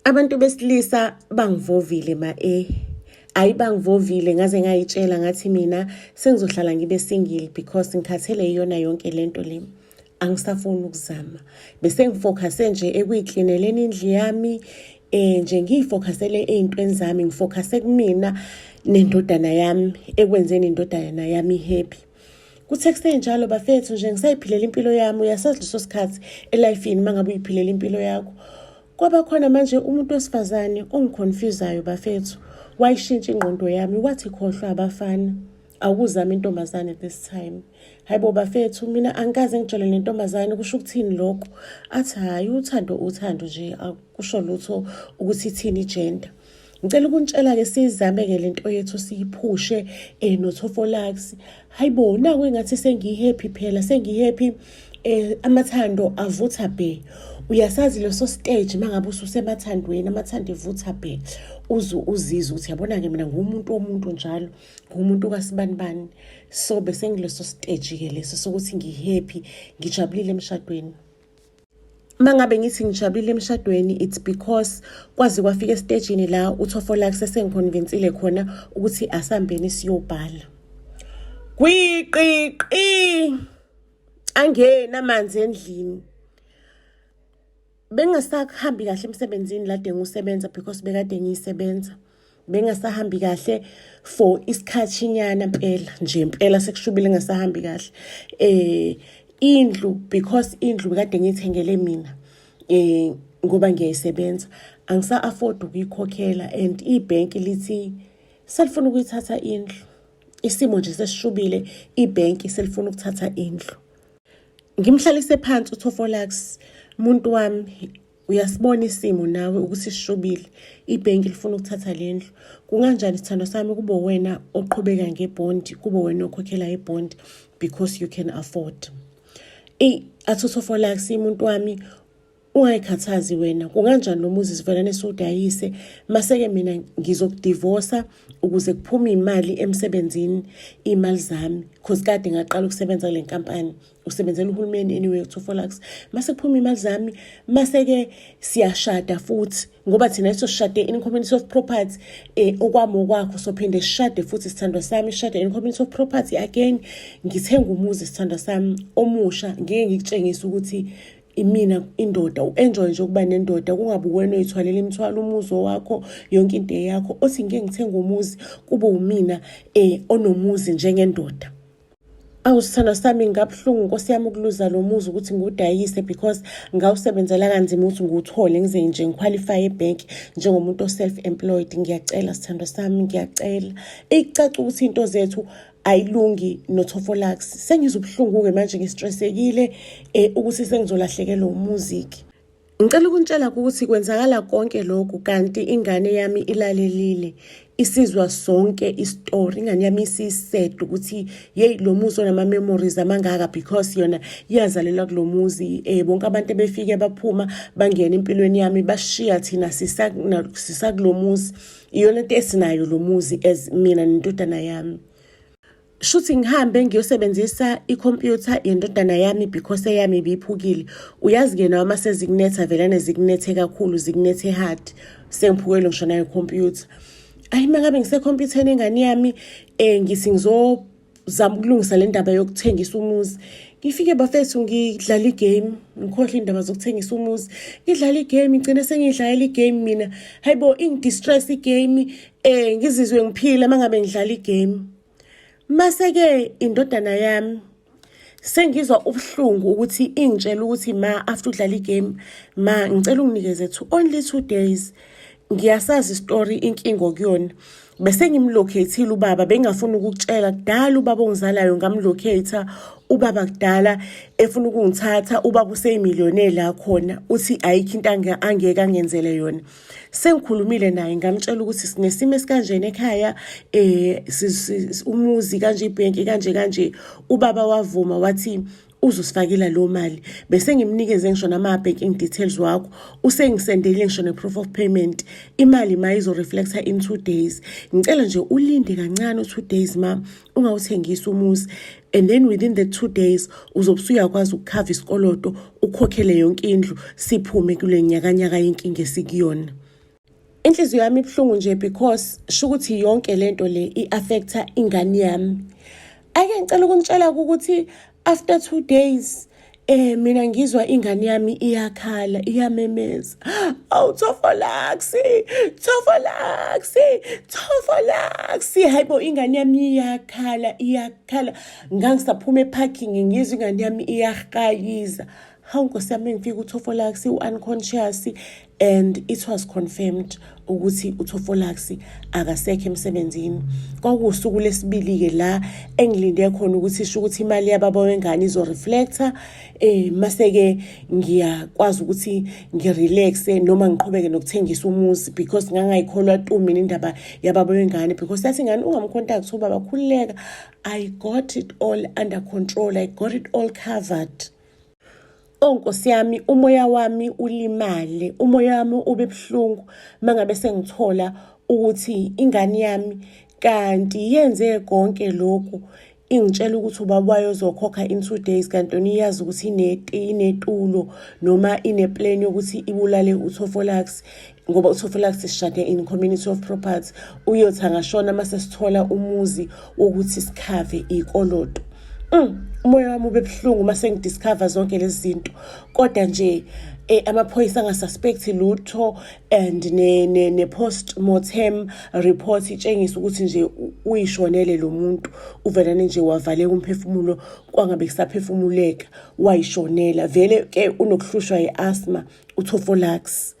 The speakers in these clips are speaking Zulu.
Abantu besilisa bangivovile ma e. Ayi bangivovile ngaze ngayitshela ngathi mina sengizohlala ngibe single because ngikhathele iyona yonke lento le. Angisafuni ukuzama. Bese ngifokhase nje ekuyiklineleni indlu yami nje ngiyifokhasele ey'ntweni zami ngifokhase kumina nendodana yami ekwenzeni indodana yami happy. Kuthe kusenjalo bafethu nje ngisayiphilela impilo yami uyasazi leso sikhathi elifini uma ngabe uyiphilela impilo yakho. Kwaba khona manje umuntu wesifazane ongiconfusayo bafethu wayishintsha ingqondo yami wathi khohlwa abafana awukuzama intombazane this time. Hayibo bafethu mina angikaze ngijole nentombazane kusho ukuthini lokho? Athi hhayi uthando uthando nje akusho lutho ukuthi ithini igender. Ngicela ukunitshela-ke siyizame-ke le nto yethu siyiphushe noThofolax. Hayibo naku engathi sengiyi-happy phela sengiyi-happy amathando avutha bhe. Uyasazi leso stage uma ngabe ususemathandweni amathando evutha bhe uze uzizwe ukuthi yabona-ke mina ngumuntu womuntu njalo ngumuntu kasibanibani. So bese ngileso stage-ke leso sokuthi ngi-happy ngijabulile emshadweni. Uma ngabe ngithi ngijabulile emshadweni it's because kwaze kwafika esitejini la uThofolax esengiconvinsile khona ukuthi asambeni siyobhala. Gwiqiqi angena amanzi endlini. Bengingasahambi kahle emsebenzini lade ngiwusebenza because bekade ngiyisebenza. Bengasahambi kahle for isikhathinyana mpela nje mpela sekushubile ngingasahambi kahle. Indlu because indlu kade ngiyithengele mina ngoba ngiyayisebenza angisa-afford ukuyikhokhela and ibhenki lithi selifuna ukuyithatha indlu. Isimo nje sesishubile ibhenki selifuna ukuthatha indlu. Ngimhlalise phansi uThofolax muntu wami uyasibona isimo nawe ukuthi sishubile ibhenki lifuna ukuthatha le ndlu. Kunganjani sithandwa sami kube wena oqhubeka ngebhondi kube wena okhokhela ibhondi because you can afford. Eyi athi uThofolax umuntu wami ungayikhathazi wena kunganjani lo muzi sivelane siwudayise mase-ke mina ngizokudivosa ukuze kuphume imali emsebenzini iy'mali zami cause kade ngaqala ukusebenza kule nkampani usebenzela uhulumeni anyway uThofolax mase kuphuma imali zami mase-ke siyashada futhi ngoba thina soshade in community of property okwami okwakho sophinde sishade futhi sithandwa sami sishade in community of property again ngithenga umuzi sithandwa sami omusha ngeke ngikutshengise ukuthi imina indoda u-enjoy nje ukuba nendoda kungabi wena oyithwalela imithwalo umuzi wakho yonke into eyakho othi ngike ngithenga umuzi kube umina onomuzi njengendoda. Awu sithandwa sami ngabuhlungu nkosi yami ukuluza lo muzi ukuthi ngiwudayise because ngawusebenzela kanzima ukuthi ngiwuthole ngize nje ngiqualify ebhenki njengomuntu o-self-employed. Ngiyacela sithandwa sami ngiyacela. Icaca ukuthi into zethu ayilungi noThofolax. Sengizwa ubuhlungu-ke manje ngistressekile ukuthi sengizolahlekelwa umuzi-ke. Ngicela ukunitshela ukuthi kwenzakala konke lokhu kanti ingane yami ilalelile isizwa sonke isitori ingane yami isised ukuthi yeyi lo muzi onama-memories amangaka because yona iyazalelwa kulo muzi bonke abantu ebefike baphuma bangena empilweni yami bashiya thina sisakulo muzi iyona into esinayo lo muzi as mina nendodana yami. Shuthi ngihambe ngiyosebenzisa ikhompyutha yendodana yami because eyami ibiphukile. Uyazi-ke nawe uma sezikunetha velane zikunethe kakhulu zikunethe hard. Sengiphukelwe ngisho nayo ikhompyutha. Ayi uma ngabe ngisekhompyutheni engane yami ngithi ngizozama ukulungisa le ndaba yokuthengisa umuzi. Ngifike bafethu ngidlala igame ngikhohlwe indaba zokuthengisa umuzi. Ngidlala igame ngigcine sengiyidlalela igame mina. Hayibo ingidistress igame ngizizwe ngiphila uma ngabe ngidlala igame. Mase-ke indodana yami sengizwa ubuhlungu ukuthi ingitshela ukuthi ma after udlala igame ma ngicela unginikeze only 2 days. Ngiyasazi isitori inkinga okuyona. Bese ngimlocate-ile ubaba bengafuni ukukutshela kudala ubaba ongizalayo ngamlocate ubaba kudala efuna ukungithatha ubaba useyimillionaire la khona uthi ayikho into angeke angenzele yona. Sengikhulumile naye ngamtshela ukuthi sinesimo esikanjena ekhaya umuzi kanje ibhenki kanje kanje ubaba wavuma wathi uzosifakela leyo mali bese ngimnikeze ngisho nama-banking details wakho usengisendele ngisho ne-proof of payment imali ma izo-reflecta in 2 days ngicela nje ulinde kancane u-2 days ma ungawuthengisi umuzi and then within the 2 days uzobe usuyakwazi ukukhava isikoloto ukhokhele yonke indlu siphume kule nyakanyaka yenkinga esikuyona. Inhliziyo yami ibuhlungu nje because shukuthi yonke lento le i-affecta ingane yami. Ake ngicela ukunitshela ukuthi after 2 days mina ngizwa ingane yami iyakhala, iyamemeza, "Awu Thofolaxi, Thofolaxi, Thofolaxi!" Hayibo, ingane yami iyakhala, iyakhala. Ngangisaphuma e-parking, ngizwa ingane yami iyahayiza. Hawu nkosi yami, ngifika uThofolaxi u-unconscious and it was confirmed ukuthi uThofolaxi akasekho emsebenzini. Kwakuwusuku lesibili-ke la engilinde khona ukuthi isho ukuthi imali yababa wengane izo-reflecta, mase-ke ngiyakwazi ukuthi ngi-relaxe noma ngiqhubeke nokuthengisa umuzi, because ngangayikholwa tu mina indaba yababa wengane, because yathi ingane, "Ungam-contact ubaba, khululeka, I got it all under control, I got it all covered." Oh Nkosi yami, umoya wami ulimale, umoya wami ube buhlungu mangabe sengithola ukuthi ingane yami kanti yenze konke lokhu, ingitshela ukuthi ubaba wayo uzokhokha in 2 days, kanti yona iyazi ukuthi inetulo noma ine-plan yokuthi ibulale uThofolax, ngoba uThofolax sishade in community of property. Uyothi angashona mase sithola umuzi wokuthi sikhave ikoloto. Umoya wami ube buhlungu mase ngi-discover zonke lezi zinto, kodwa nje amaphoyisa anga-suspect lutho and ne post mortem report itshengisa ukuthi nje uyishonele lo muntu, uvelane nje wavaleka umphefumulo, kwangabe kusaphefumuleka, wayishonela vele ke. Unokuhlushwa yi-asthma uThofolax.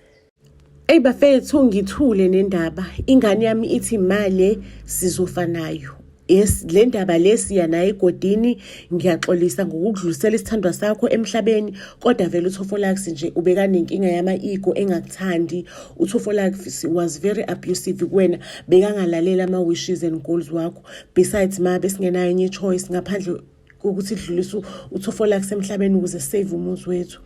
Eyi bafethu, ngithule nendaba. Ingane yami ithi male sizofa nayo. Yes, le ndaba le siya nayo egodini. Ngiyaxolisa ngokukudlulisela isithandwa sakho emhlabeni, kodwa vele uThofolax nje ubekanenkinga yama-ego, engakuthandi. uThofolax was very abusive kuwena, bekangalaleli ama-wishes and goals wakho. Besides ma, besingenayo enye choice ngaphandle kokuthi sidlulise uThofolax emhlabeni ukuze save umuzi wethu.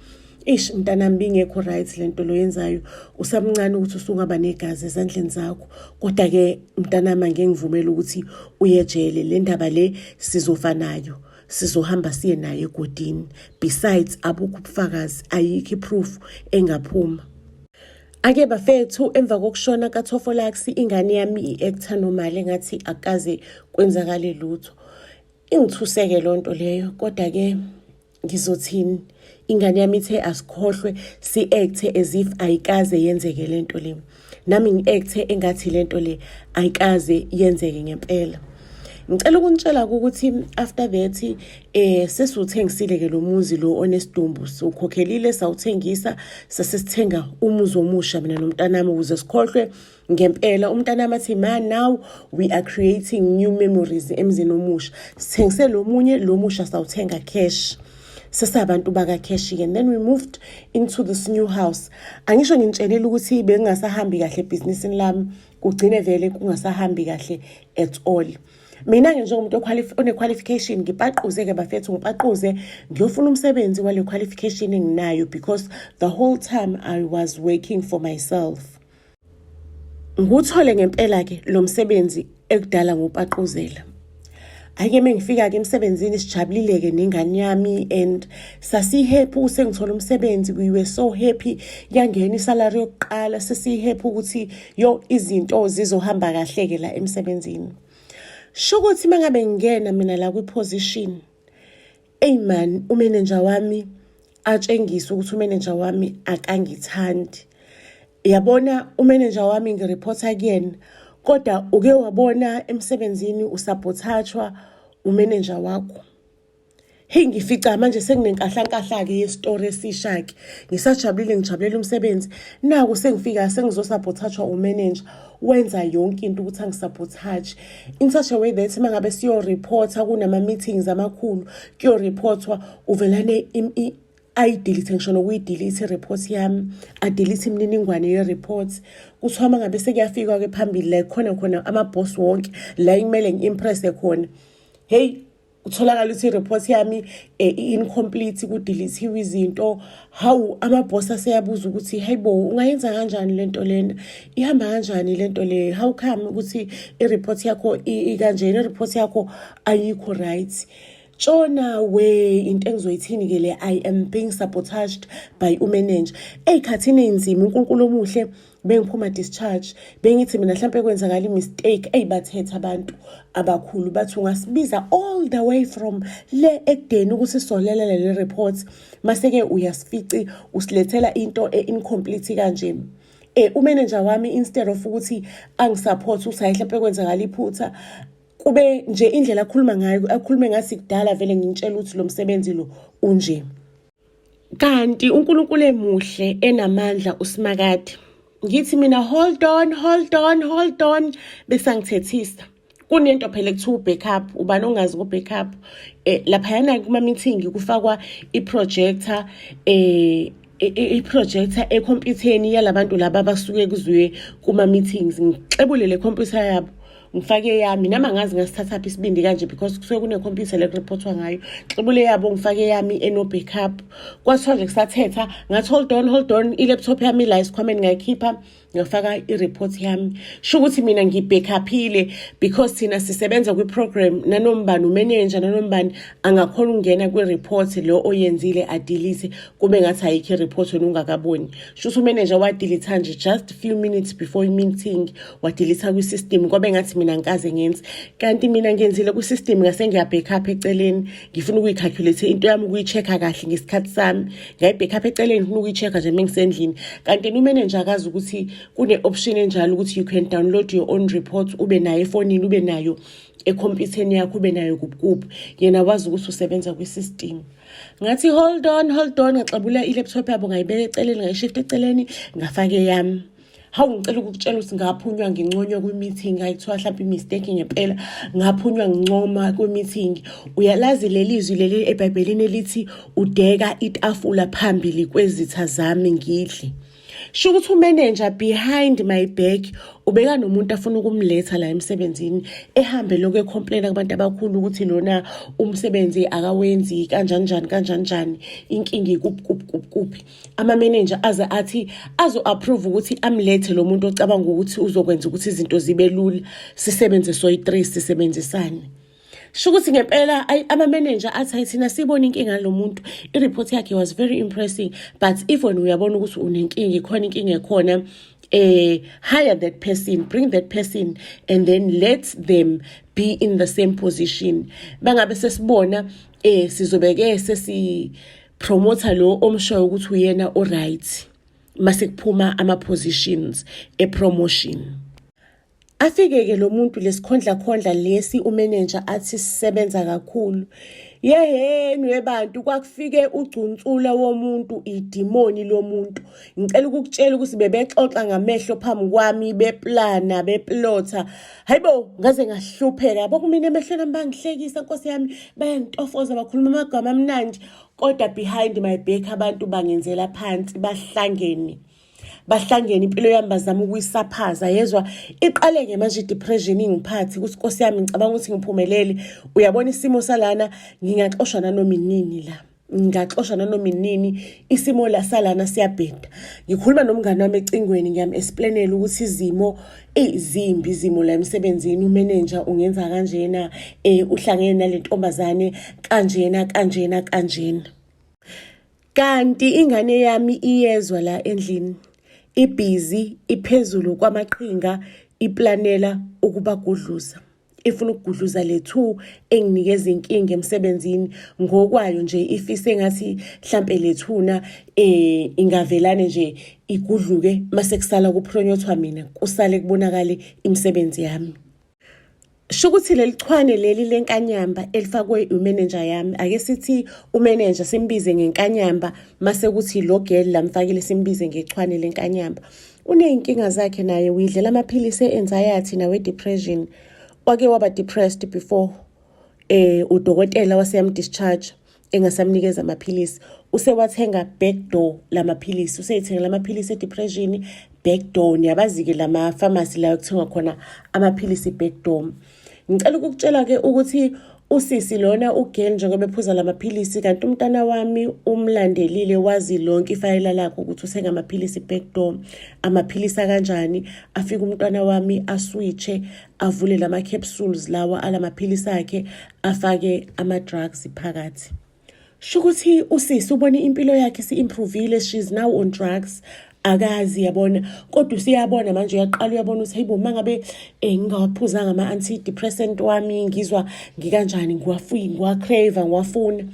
Ish mntanami, bingekho right lento lo yenzayo, usamncane ukuthi usungaba negazi ezandleni zakho, kodwa-ke mntanami, angeke ngivumele ukuthi uye ejele. Le ndaba le sizofa nayo, sizohamba siye nayo egodini. Besides, abukho ubufakazi, ayikho i-proof engaphuma. Ake bafethu, emva kokushona kaThofolax, ingane yami i-acta normal engathi akaze kwenzakale lutho. Ingithuseke loo nto leyo, kodwa-ke ngizothini? Ingane yami ithe asikhohlwe, si-acte as if ayikaze yenzeke lento le. Nami ngi-acte engathi lento le ayikaze yenzeke ngempela. Ngicela ukunitshela ukuthi after that sesiwuthengisile ke lo muzi lo onesidumbu, siwukhokhelile, sawuthengisa, sasesithenga umuzi omusha mina nomntanami ukuze sikhohlwe ngempela. Umntanami athi, "Ma, now we are creating new memories emzini omusha." Sithengise lo munye, lo musha sawuthenga cash, sesabantu baka-cash-ke, and then we moved into this new house. Angisho nginitshelile ukuthi bengingasahambi kahle ebhizinisini lami, kugcine vele kungasahambi kahle at all. Mina-ke njengomuntu one-qualification, ngipaquze-ke bafethu, ngipaquze ngiyofuna umsebenzi wale qualification enginayo, because the whole time I was working for myself. Ngiwuthole ngempela-ke lo msebenzi ekudala ngupaquzela. Ake mengifika-ke emsebenzini, sijabulile-ke nengane yami and sasi-happy sengithola umsebenzi. We were so happy. Yangena isalari yokuqala, sesiyi-happy ukuthi yo, izinto zizohamba kahle-ke la emsebenzini. Sho ukuthi uma ngabe ngingena mina la kwi-position, eyi man, umenenja wami atshengise ukuthi umenenja wami akangithandi. Yabona, umenenja wami ngirephotha kuyena, kodwa uke wabona emsebenzini usabhothajwa umenenja wakho? Hey, ngifica manje senginenkahlankahla-ke yesitori esisha-ke. Ngisajabulile, ngijabulela umsebenzi. Naku sengifika sengizosabhothajwa umenenja. Wenza yonke into ukuthi angisabhothaje. In such a way that uma ngabe siyorephotha kunama-meetings amakhulu, kuyorephothwa, uvelane ayi-delete, ngisho nokuyi-delete i-report yami, a-delete imininingwane ye-report. Kuthiwa uma ngabe sekuyafikwa-ke phambili la khona khona ama-boss wonke la ekumele ngi-impress-e khona, hey, kutholakala ukuthi i-report yami i-incomplete, ku-delete-iwe izinto. Hawu, ama-boss aseyabuza ukuthi, "Hayibo, ungayenza kanjani lento lena? Ihamba kanjani lento le? How come ukuthi i-report yakho ikanjena? I-report yakho ayikho right." Tshona we, into engizoyithini-ke le? I am being sabotaged by umanager. Ey'khathini ey'nzima, uNkulunkulu omuhle Bengiphuma discharge, bengithi mina mhlampe kwenzakala i-mistake. Eyi, bathetha abantu abakhulu, bathi ungasibiza all the way from le ekudeni ukuthi sizolelela le report, mase-ke uyasifici usilethela into e-incomplete kanje. Umanager wami, instead of ukuthi angisupport ukuthi hayi, mhlampe kwenzakala iphutha, kube nje indlela akhuluma ngayo, akhulume ngathi kudala vele ngintshela ukuthi lo msebenzi lo unje. Kanti uNkulunkulu emuhle, enamandla, usimakade. Ngithi mina, "Hold on, hold on, hold on." Bese angithethisa. Kunento phela ekuthiwa u-backup. Ubani ongazi ku-backup? Laphayana kuma-meeting kufakwa i-projector, i-projector ekhompyutheni yalabantu laba abasuke kuziwe kuma-meetings. Ngixebule le khompyutha yabo, ngifake yami. Nami angazi ngasithathaphi isibindi kanje, because kusuke kunekhompyutha le kurephothwa ngayo. Xebule yabo, ngifake yami eno-backup. Kwathiwa nje kusathetha, ngathi, "Hold on, hold on." I-laptop yami la esikhwameni, ngayikhipha, ngafaka i-report yami. Sho ukuthi mina ngibackuphile, because thina sisebenza kwi-program, nanombani umanager nanombani angakhona ukungena kwi-report lo oyenzile, adelete, kube ngathi ayikho i-report wena ungakaboni. Sho ukuthi umanager wadelete nje just few minutes before i-meeting, wadelete kwi-system, kwabe ngathi mina ngikaze ngenze. Kanti mina ngenzile kwi-system, ngase ngiyabackup eceleni. Ngifuna ukuyi-calculate into yami, ukuyi-check-a kahle ngesikhathi sami. Ngayi-backup eceleni, ngifuna ukuyi-check-a nje mengisendlini. Kanti umanager akazi ukuthi kune-option enjalo ukuthi you can download your own report, ube nayo efonini, ube nayo ekhompyutheni yakho, ube nayo kuphi kuphi. Yena wazi ukuthi usebenza kwi-system. Ngathi, "Hold on, hold on." Ngaxabula i-laptop yabo, ngayibeka eceleni, ngayishift eceleni, ngafake eyami. Hawu, ngicela ukukutshela ukuthi ngaphunywa nginconywa kwi-meeting. Ayithiwa mhlawumbe i-mistake ngempela. Ngaphunywa ngincoma kwi-meeting. Uyalazi leli zwi leli eBhayibhelini elithi, "Udeka itafula phambili kwezitha zami, ngidle"? Sho ukuthi umanager behind my back ubeka nomuntu afuna ukumletha la emsebenzini, ehambe lokhu ecomplaina kubantu abakhulu ukuthi lona umsebenzi akawenzi, kanjani njani, kanjani njani, inkinga ikuphi kuphi kuphi kuphi. Ama-manager aze athi azo-approve ukuthi amlethe lo muntu ocabanga ukuthi uzokwenza ukuthi izinto zibe lula, sisebenze soyi-three, sisebenzisane. Sho ukuthi ngempela ama-manager athi, "Hayi, thina siyibona inkinga lo muntu, i-report yakhe was very impressing, but if wena uyabona ukuthi unenkinga, ikhona inkinga ekhona, hire that person, bring that person and then let them be in the same position." Bangabe sesibona sizobeke sesi promoter lo omshoyo ukuthi uyena o-right mase kuphuma ama-positions e-promotion. Afike-ke lo muntu, lesikhondla khondla lesi umanager athi sisebenza kakhulu. Yeheni webantu, kwakufike ugcunsula womuntu, idimoni lomuntu. Ngicela ukukutshela ukuthi bebexoxa ngamehlo phambi kwami, beplana, beplotha. Hayibo, ngaze ngahlupheka. Yabo, kumina emehlweni ami bangihlekisa, Nkosi yami, bayangitofoza, bakhuluma amagama amnandi, kodwa behind my back abantu bangenzela phansi, bahlangene, bahlangene. Impilo yami bazama ukuyisaphaza. Yezwa, iqale-ke manje i-depression ingiphathi ukuthi, Nkosi yami, ngicabanga ukuthi ngiphumelele. Uyabona isimo salana, ngingaxoshwa nanoma inini la, ngingaxoshwa nanoma inini. Isimo la salana siyabheda. Ngikhuluma nomngane wami ecingweni, ngiyam-explainela ukuthi izimo ey'zimbi, izimo la emsebenzini, umanager ungenza kanjena, uhlangene nale ntombazane kanjena, kanjena, kanjena. Kanti ingane yami iyezwa la endlini, ibhizi iphezulu kwamaqhinga, iplanela ukubagudluza, ifuna ukugudluza le two enginikeza inkinga emsebenzini. Ngokwayo nje ifise engathi mhlampe le thuna ingavelane nje igudluke, mase kusala kupromothwa mina, kusale kubonakale imisebenzi yami. Sho ukuthi leli chwane leli lenkanyamba elifakwe umanager yami, ake sithi umanager simbize ngenkanyamba, mase kuthi lo girl lamfakile simbize ngechwane lenkanyamba. Uney'nkinga zakhe naye, uyidlela amaphilisi e-anxiety nawe-depression. Wake waba depressed before, udokotela waseyam-discharge engasamnikeza amaphilisi. Usewathenga backdoor lamaphilisi, useyithengela amaphilisi e-depression backdoor. Niyabazi-ke lama-pharmacy la kuthengwa khona amaphilisi backdoor. Ngicela ukukutshela-ke ukuthi usisi lona ugirl, njengoba ephuza lamaphilisi, kanti umntana wami umlandelile, wazi lonke ifayela lakhe ukuthi uthenga amaphilisi backdoor, amaphilisi akanjani. Afike umntwana wami aswitche, avule lama-capsules lawa alamaphilisi akhe, afake ama-drugs phakathi. Sho ukuthi usisi ubone impilo yakhe isi-improvile, she's now on drugs. Akazi, yabona, kodwa usiyabona manje, uyaqala uyabona ukuthi hayibo, uma ngabe ngingawaphuzanga ama-antidepressant wami, ngizwa ngikanjani, ngiwafuyi, ngiwa-crave, ngiwafuna.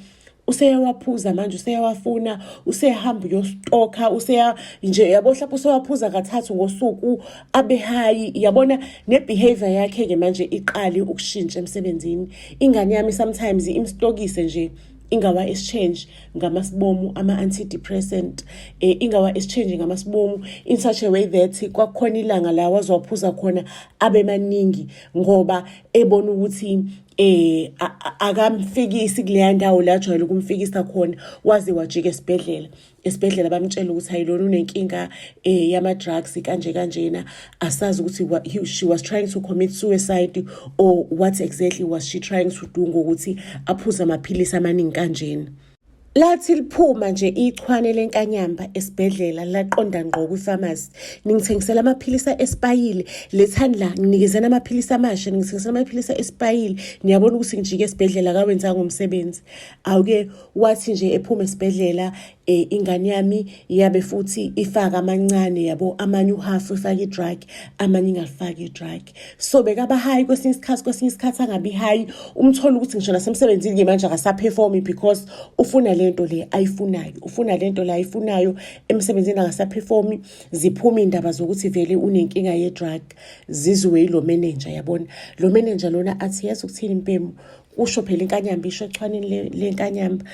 Useyawaphuza manje, useyawafuna, usehamba uyostokha, useya nje, yabo, mhlawumbe usewaphuza kathathu ngosuku, abe high, yabona. Ne-behavior yakhe-ke manje iqale ukushintsha emsebenzini. Ingane yami sometimes imstokise nje, ingawa-exchange ngamasibomu ama-antidepressant, ingawa-exchange ngamasibomu in such a way that kwakukhona ilanga la wazowaphuza khona abe maningi, ngoba ebona ukuthi akamfikisi kuleya ndawo la ajwayele ukumfikisa khona. Waze wajika esibhedlela. Esibhedlela bamtshela ukuthi hayi, lona unenkinga yama-drugs kanje kanjena, asazi ukuthi she was trying to commit suicide or what exactly was she trying to do ngokuthi aphuze amaphilisi amaningi kanjena. Lathi liphuma nje ichwane lenkanyamba esibhedlela, laqonda ngqo kwifamasi: "Ningithengisela amaphilisi a-expire-ile, lethani la, nginikezeni amaphilisi amasha, ningithengisela amaphilisi a-expire-ile. Niyabona ukuthi ngijike esibhedlela, kawenzanga umsebenzi." Awuke wathi nje ephuma esibhedlela, ingane yami yabe futhi ifaka amancane, yabo, amanye uhalf ifaka i-drug, amanye ingalifaki i-drug. So bekaba high kwesinye isikhathi, kwesinye isikhathi angabi high. Umthola ukuthi ngisho nasemsebenzini-ke manje akasaperformi because ufuna lento le ayifunayo, ufuna lento le ayifunayo emsebenzini, akasaperformi. Ziphuma iy'ndaba zokuthi vele unenkinga ye-drug, ziziwe yilo manager, yabona. Lo manager lona athi, "Yazi ukuthini, Mpemu?" Kusho phela inkanyamba, isho echwaneni lenkanyamba,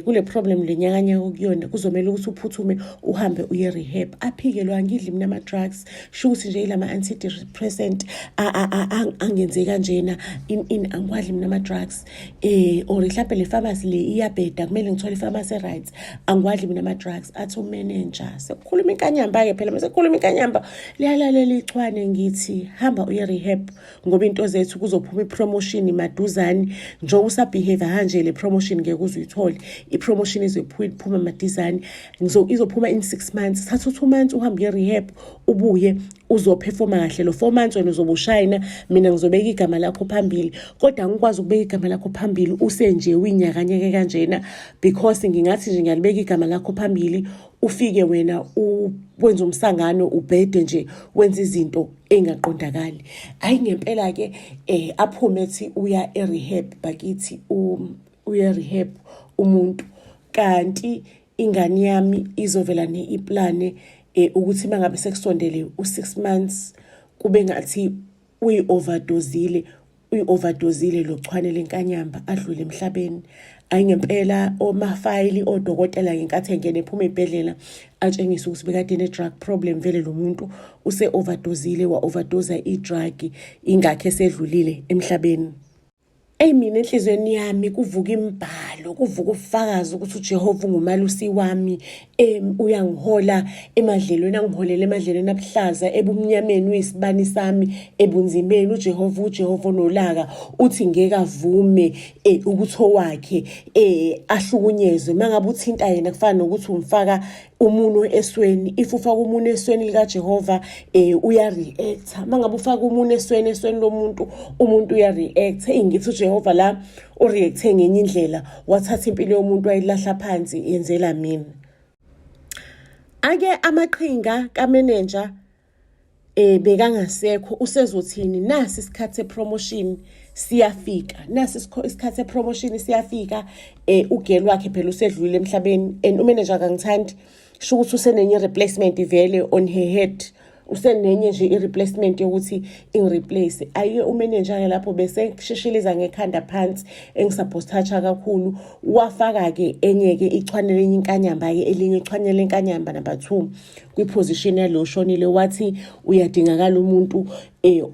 kule problem lenyakanyaka kuyona, kuzomela ukuthi uphuthume uhambe uye rehab. Aphike lo: "Angidli mina ama-drugs, sho ukuthi nje ilama antidepressant angenze kanjena in angiwadli mina ama-drugs, or mhlawumbe le pharmacy le iyabheda, kumele ngithole i-pharmacy right, angiwadli mina ama-drugs." Athi umanager, sekukhuluma inkanyamba-ke phela, mase kukhuluma inkanyamba liyalalela ichwane, ngithi hamba uye rehab ngoba into zethu kuzophuma i-promotion maduzane, njengoba usabehave kanje, le promotion ngeke uze uyithole. I-promotion izophuma madizane, izophuma in 6 months. Thatha u-2 months uhambe uye rehab, ubuye uzoperforma kahle. Lo 4 months wena uzobe ushayina, mina ngizobeka igama lakho phambili, kodwa angikwazi ukubeka igama lakho phambili usenje uyinyakanyeke kanjena, because ngingathi nje ngiyalibeka igama lakho phambili, ufike wena wenza umsangano, ubhede nje, wenza izinto engaqondakali. Hayi, ngempela-ke aphume ethi uya e-rehab bakithi, uya e-rehab umuntu, kanti ingane yami izovela ne-iplane ukuthi mangabe sekusondele u-6 months, kube ngathi uyi-overdosile, uyi-overdosile lo chwane lenkanyamba, adlule emhlabeni. Ayi, ngempela omafayili odokotela ngenkathi engena ephuma ey'bhedlela atshengisa ukuthi bekade ne-drug problem vele lo muntu, use-overdosile, wa-overdosa i-drug, ingakho esedlulile emhlabeni. Eyi, mina enhliziyweni yami kuvuka imibhalo, kuvuka ubufakazi ukuthi uJehova ungumalusi wami, uyangihola emadlelweni, angiholele emadlelweni abuhlaza, ebumnyameni uyisibani sami, ebunzimeni uJehova, uJehova onolaka, uthi ngeke avume ukuthi owakhe ahlukunyezwe. Mangabe uthinta yena kufana nokuthi umfaka umunwe esweni. If ufaka umunwe esweni likaJehova, uya-react. Mangabe ufaka umunwe esweni lomuntu, umuntu uya-react. Eyi, ngithi uJehova la ureacte ngenye indlela, wathatha impilo yomuntu wayilahla phansi yenzela mina. Ake amaqhinga kamenenja bekangasekho, usezothini? Nasi isikhathi sepromotion siyafika, nasi isikhathi sepromotion siyafika, ugirl wakhe phela usedlulile emhlabeni and umanager akangithandi, sho ukuthi usenenye replacement vele on her head, usenenye nje i-replacement yokuthi ingireplace. Ayiye umanager-ke lapho bese kushishiliza ngekhanda phansi, engisupportatha kakhulu, wafaka-ke enye-ke ichwane lenye inkanyamba-ke, elinye ichwane lenkanyamba number 2 kwiposition yalo oshonile. Wathi uyadingakala umuntu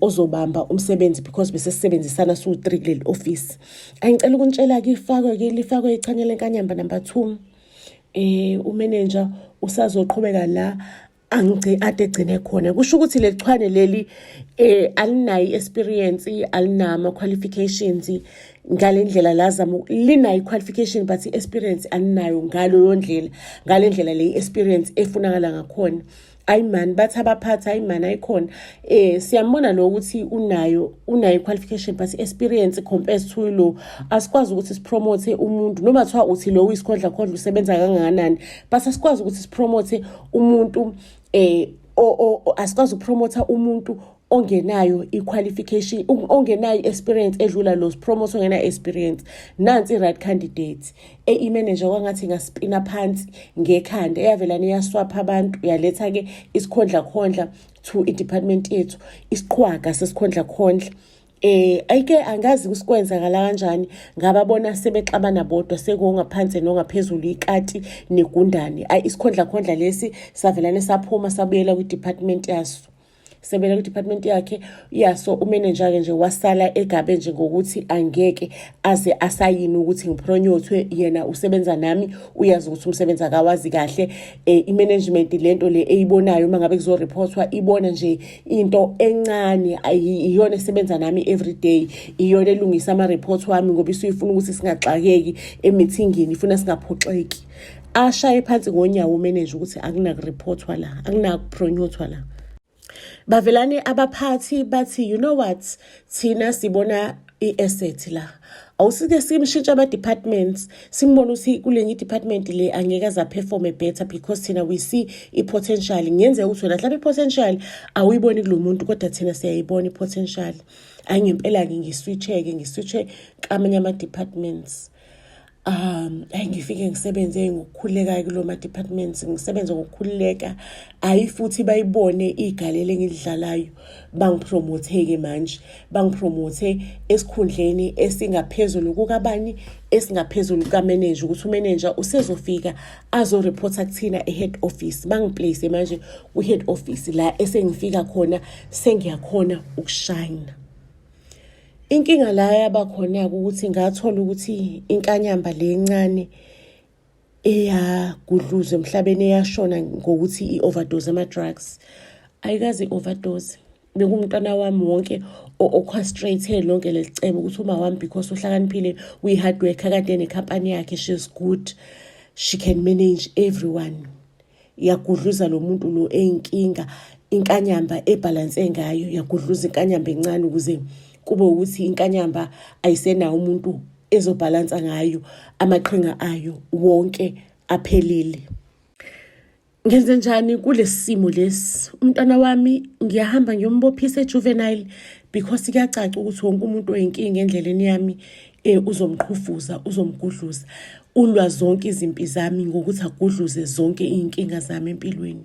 ozobamba umsebenzi because bese sisebenzisana su-3 kuleli office. Angicela ukuntshela-ke, ifakwe-ke, lifakwe ichwane lenkanyamba number 2, umanager usazoqhubeka la angigci ade egcine khona. Kusho ukuthi leli chwane leli alinayo i-experience, alinama qualifications ngale ndlela lazama, linayo i-qualification but i-experience alinayo ngaleyo ndlela, ngale ndlela le i-experience efunakala ngakhona. Ayi mani, bathi abaphathi, ayi mani, ayikhona, siyambona lo ukuthi unayo i-qualification but i-experience compared to lo, asikwazi ukuthi sipromote umuntu noma kuthiwa uthi lo uyisikhondla khondla, usebenza kangakanani, but asikwazi ukuthi sipromote umuntu. Asikwazi ukupromotha umuntu ongenayo i-qualification, ongenayo i-experience edlula lo promote ongenayo experience. Nansi i-right candidate. I-manager kwangathi ingaspina phansi ngekhanda, eyavelane yaswapha abantu, yaletha-ke isikhondla khondla to i-department yethu, isiqhwaga sesikhondla khondla. Ayike angazi kusikwenzakala kanjani, ngababona sebexabana bodwa, sekungaphansi nongaphezulu, ikati negundane. Ayi, isikhondla khondla lesi savelane saphuma, sabuyela kwi-department yaso, sebela kwi-department yakhe yaso. Umanager-ke nje wasala egabe nje ngokuthi angeke aze asayine ukuthi ngipromothwe. Yena usebenza nami, uyazi ukuthi umsebenzi akawazi kahle. I-management lento le eyibonayo uma ngabe kuzoreportwa, ibona nje into encane. Iyona esebenza nami every day, iyona elungisa ama-report wami, ngoba isuyifuna ukuthi singaxakeki emithingini, ifuna singaphoxeki. Ashaye phansi ngonyawo umanager ukuthi akunakureportwa la, akunakupromothwa la. Bavelane abaphathi bathi, "You know what, thina sibona i-asset la. Awusike simshintshe ama-departments, simbone ukuthi kulenye i-department le angeke aze aperforme better, because thina we see i-potential. Kungenzeka ukuthi wena mhlawumbe i-potential awuyiboni kulo muntu, kodwa thina siyayibona i-potential." Ayi, ngempela-ke ngiswitch-ke, ngiswitche kamanye ama-departments. Ayi, ngifike ngisebenze ngokukhululeka kulo ma-departments, ngisebenze ngokukhululeka. Ayi, futhi bayibone igalelo engilidlalayo, bangipromote-ke manje, bangipromote esikhundleni esingaphezulu kukabani, esingaphezulu kukamanager, ukuthi umanager usezofika azoreporta kuthina e-head office. Bangiplace manje kwi-head office, la esengifika khona sengiyakhona ukushayina. Inkinga la yaba khona-ke ukuthi ngathola ukuthi inkanyamba le encane eyagudluzwa emhlabeni, eyashona ngokuthi i-overdose ama-drugs, ayikaze i-overdose, bekumntwana wami wonke o-orchestrate lonke leli cebo, ukuthi uma wami, because uhlakaniphile, uyi-hard worker, kade nekhampani yakhe, she's good, she can manage everyone. Yagudluza lo muntu lo eyinkinga, inkanyamba ebhalanse ngayo, yagudluza inkanyamba encane ukuze kube ukuthi inkanyamba ayisenawo umuntu ezobhalansa ngayo, amaqhinga ayo wonke aphelile. Ngenze njani kulesi simo lesi? Umntwana wami ngiyahamba ngiyombophisa ejuvenile, because kuyacaca ukuthi wonke umuntu oyinkinga endleleni yami uzomqhufuza, uzomgudluza. Ulwa zonke izimpi zami ngokuthi agudluze zonke iy'nkinga zami empilweni.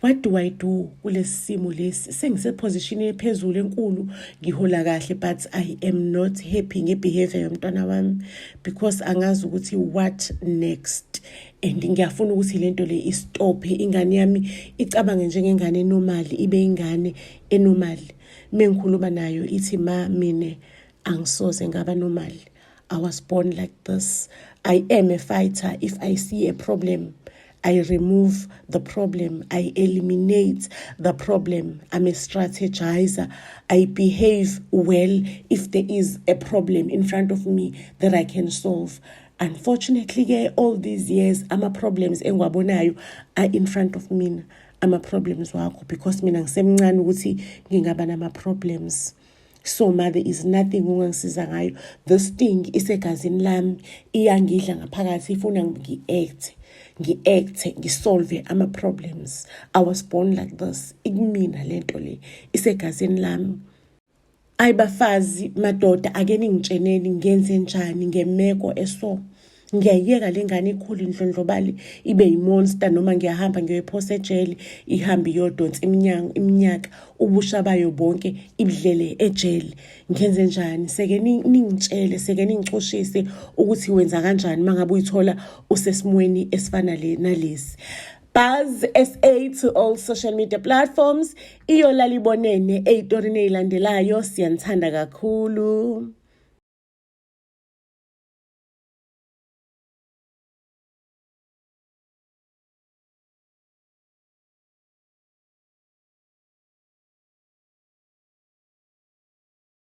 What do I do kulesi simo lesi? Sengiseposition ephezulu enkulu, ngihola kahle, but I am not happy nge-behavior yomntwana wami, because angazi ukuthi what next, and ngiyafuna ukuthi lento le istophe, ingane yami icabange njengengane enormal, ibe ingane enormal. Mengikhuluma nayo ithi, "Ma, mine angisoze ngaba normal. I was born like this. I am a fighter. If I see a problem, I remove the problem. I eliminate the problem. I'm a strategizer. I behave well if there is a problem in front of me that I can solve. Unfortunately ke, all these years, ama problems engiwabonayo are in front of mina, ama problems wakho, because mina ngisemncane ukuthi ngingaba nama problems. So ma, there is nothing ongangisiza ngayo. This thing isegazini lami, iyangidla ngaphakathi, ifuna ngi-act, ngi-acte, ngisolve ama-problems. I was born like this. Ikumina lento le, isegazini lami." Ayi bafazi, madoda, ake ningitsheneni ngenze njani ngemeko eso. Ngiyayiyeka le ngane ikhule indlondlobale ibe yi-monster, noma ngiyahamba ngiyoyiphosa ejele, ihambe iyodonsa iminyaka, ubusha bayo bonke ibudlele ejele? Ngenze njani? Seke ningitshele, seke ningicoshise ukuthi wenza kanjani uma ngabe uyithola usesimweni esifana le nalesi. Buzz SA to all social media platforms. Iyolala ibonene ey'torini ey'landelayo. Siyanithanda kakhulu.